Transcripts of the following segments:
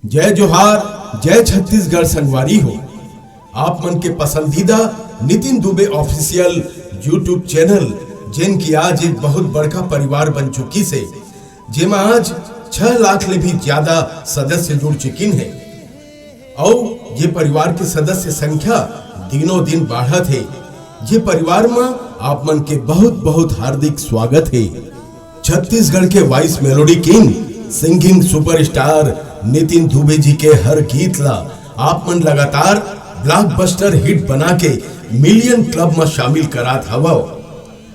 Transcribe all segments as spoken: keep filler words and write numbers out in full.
जय जोहार, जय छत्तीसगढ़ संगवारी हो। आप मन के पसंदीदा Nitin Dubey official YouTube channel, जेन की आज एक बहुत बड़का परिवार बन चुकिस हे, जेमा आज छह लाख ले भी ज्यादा सदस्य जुड़ चुकिन हे। अउ ये परिवार के सदस्य संख्या दिनों दिन बाढ़त हे। ये परिवार म आप मन के बहुत बहुत हार्दिक स्वागत हे। छत्तीसगढ़ के voice melody king, singing superstar Nitin Dubey ji के हर गीत ला आप मन लगातार ब्लॉकबस्टर हिट बना के मिलियन क्लब म शामिल करात हवव।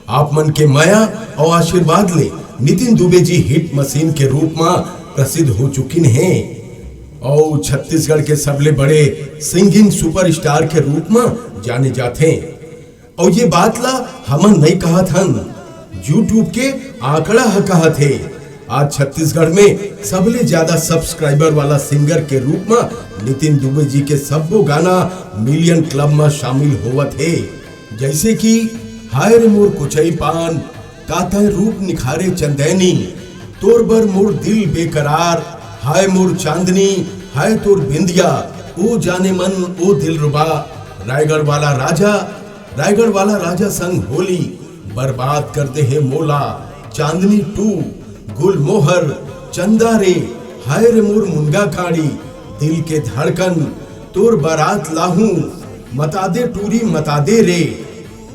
आप मन के मया अउ आशीर्वाद ले नितिन दुबे जी हिट मशीन के रूप म प्रसिद्ध हो चुकिन हे अउ छत्तीसगढ़ के सबले बड़े सिंगिंग सुपरस्टार के रूप म जाने जाथे। अउ ये बात ला हमन नइ कहत हन, YouTube के आंकड़ा ह कहत हे। आज छत्तीसगढ़ में सबले ज्यादा सब्सक्राइबर वाला सिंगर के रूप म नितिन दुबे जी के सब्बो गाना मिलियन क्लब म शामिल होवत हे, जैसे कि हाय रे मोर कोचई पान, का तैं रूप निखारे चंदैनी, तोर बर मोर दिल बेकरार, हाय मोर चांदनी, हाय तोर बिंदिया, ओ जाने मन, ओ दिलरुबा, रायगढ़ वाला राजा, रायगढ़ वाला राजा संग होली, बर्बाद कर दे हे मोला, चांदनी टू, गुलमोहर, चंदा रे, हाय रे मोर मुनगा काड़ी, दिल के धड़कन, तोर बारात लाहूं, मता दे टूरी मता दे रे।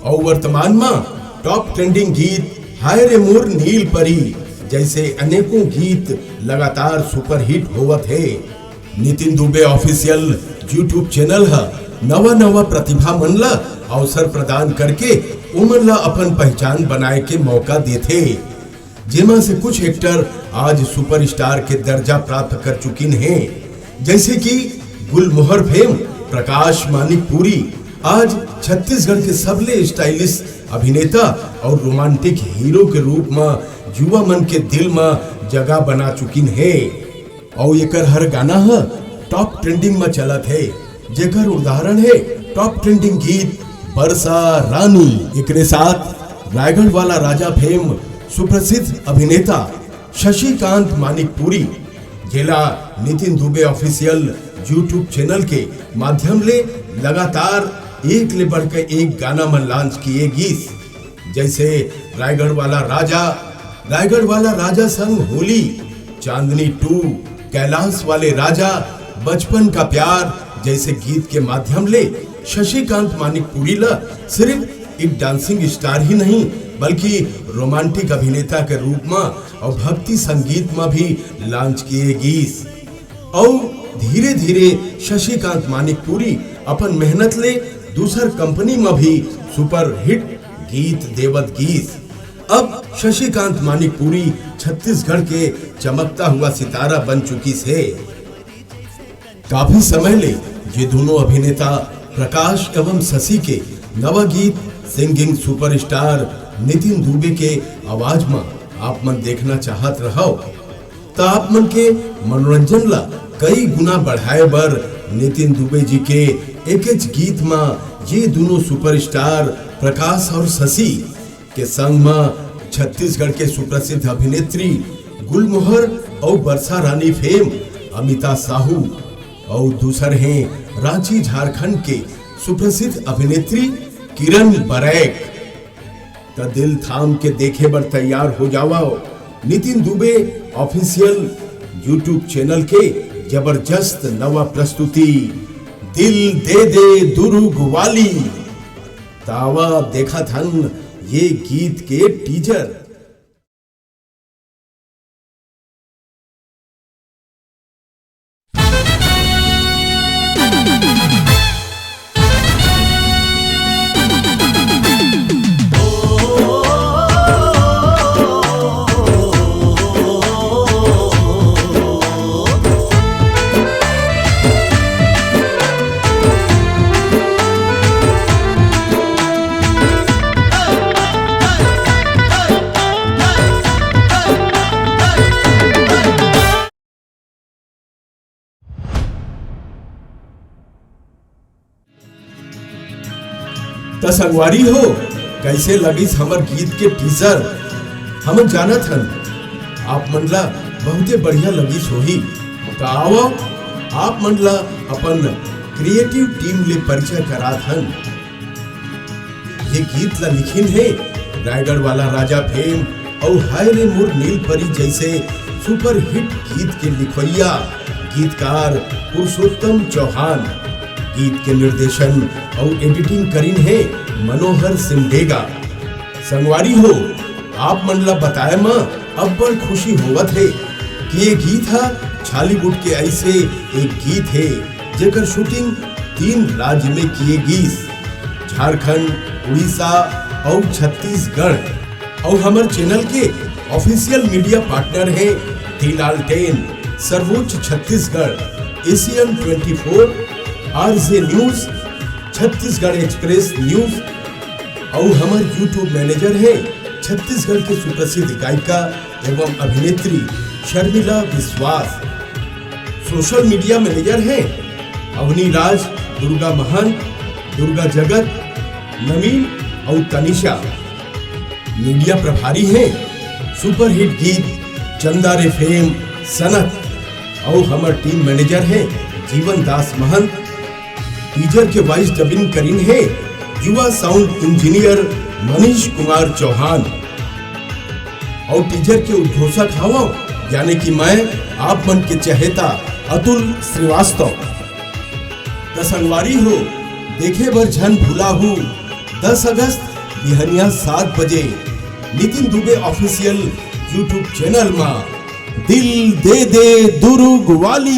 अउ वर्तमान म टॉप ट्रेंडिंग गीत हाय रे मोर नील परी जैसे अनेकों गीत लगातार सुपरहिट होवत हे। Nitin Dubey official YouTube channel ह नवा नवा प्रतिभा मन ल अवसर प्रदान करके ओमन ल अपन पहचान बनाए के मौका देथे, जेमा से कुछ एक्टर आज सुपरस्टार के दर्जा प्राप्त कर चुकिन हे, जैसे कि गुलमोहर फेम प्रकाश मानिकपुरी आज छत्तीसगढ़ के सबले स्टाइलिश अभिनेता अउ रोमांटिक हीरो के रूप म युवा मन के दिल म जगह बना चुकिन हे। अउ एकर हर गाना ह टॉप ट्रेंडिंग म चलत हे, जेकर उदाहरण हे टॉप ट्रेंडिंग गीत बरसा रानी। एकरे साथ रायगढ़ वाला राजा फेम सुप्रसिद्ध अभिनेता शशिकांत मानिकपुरी, जेला Nitin Dubey official YouTube channel के माध्यम ले लगातार एक ले बढ़कर एक गाना मन लॉन्च किए गीस, जैसे रायगढ़ वाला राजा, रायगढ़ वाला राजा संग होली, चांदनी टू, कैलाश वाले राजा, बचपन का प्यार जैसे गीत के माध्यम ले शशिकांत मानिकपुरी ला सिर्फ एक डांसिंग स्टार ही नहीं, बल्कि रोमांटिक अभिनेता के रूप म अउ भक्ति संगीत म भी लॉन्च किए गीस। अउ धीरे-धीरे शशिकांत मानिकपुरी अपन मेहनत ले दूसर कंपनी म भी सुपरहिट गीत देवत गीस। अब शशिकांत मानिकपुरी छत्तीसगढ़ के चमकता हुआ सितारा बन चुकिस हे। काफी समय ले ये दोनों अभिनेता प्रकाश एवं शशि के नवा गीत सिंगिंग सुपरस्टार नितिन दुबे के आवाज म आप मन देखना चाहत रहव, त आप मन के मनोरंजन ला कई गुना बढ़ाए बर नितिन दुबे जी के एकेच गीत म ये दोनों सुपरस्टार प्रकाश और शशि के संग म छत्तीसगढ़ के सुप्रसिद्ध अभिनेत्री गुलमोहर अउ बरसा रानी फेम अमिता साहू अउ दूसर हे रांची झारखंड के सुप्रसिद्ध अभिनेत्री किरण बरैक। त दिल थाम के देखे बर तैयार हो जावव Nitin Dubey official YouTube channel के जबरदस्त नवा प्रस्तुति दिल दे दे दुरुग वाली। त आवा देखत हन ये गीत के टीजर। त संगवारी हो, कैसे लगिस हमर गीत के टीजर? हमन जानत हन, आप मन ला बहुते बढ़िया लगिस होही। त आवव, आप मन ला अपन क्रिएटिव टीम ले परिचय करात हन। ये गीत ला लिखिन हे रायगढ़ वाला राजा फेम अउ हाय रे मोर नील परी जैसे सुपरहिट गीत के लिखवैया गीतकार पुरुषोत्तम चौहान। गीत के निर्देशन अउ एडिटिंग करिन हे मनोहर सिमडेगा। संगवारी हो, आप मन ला बताए म अब्बड़ खुशी होवत हे कि ये गीत ह छॉलीवुड के ऐसे एक गीत हे जेकर शूटिंग तीन राज्य में किए गीस, झारखंड, उड़ीसा अउ छत्तीसगढ़। अउ हमर चैनल के ऑफिशियल मीडिया पार्टनर हे दी लालटेन, सर्वोच्च Chhattisgarh, Asian twenty four, RJ news, Chhattisgarh express news. अउ हमर यूट्यूब मैनेजर हे छत्तीसगढ़ के सुप्रसिद्ध गायिका एवं अभिनेत्री शर्मिला विश्वास। सोशल मीडिया मैनेजर हे अवनी राज, दुर्गा महंत, दुर्गा जगत, नवीन अउ तनिषा। मीडिया प्रभारी हे सुपरहिट गीत चंदा रे फेम सनत। अउ हमर टीम मैनेजर हे जीवन दास महंत। टीजर के वॉइस डबिंग करिन हे युवा साउंड इंजीनियर मनीष कुमार चौहान। अउ टीजर के उद्घोषक हवं, यानी कि मैं, आप मन के चहेता अतुल श्रीवास्तव। त संगवारी हो, देखे बर झन भूलाहू, दस अगस्त बिहनिया सात बजे Nitin Dubey official YouTube channel मा दिल दे दे दुरुग वाली।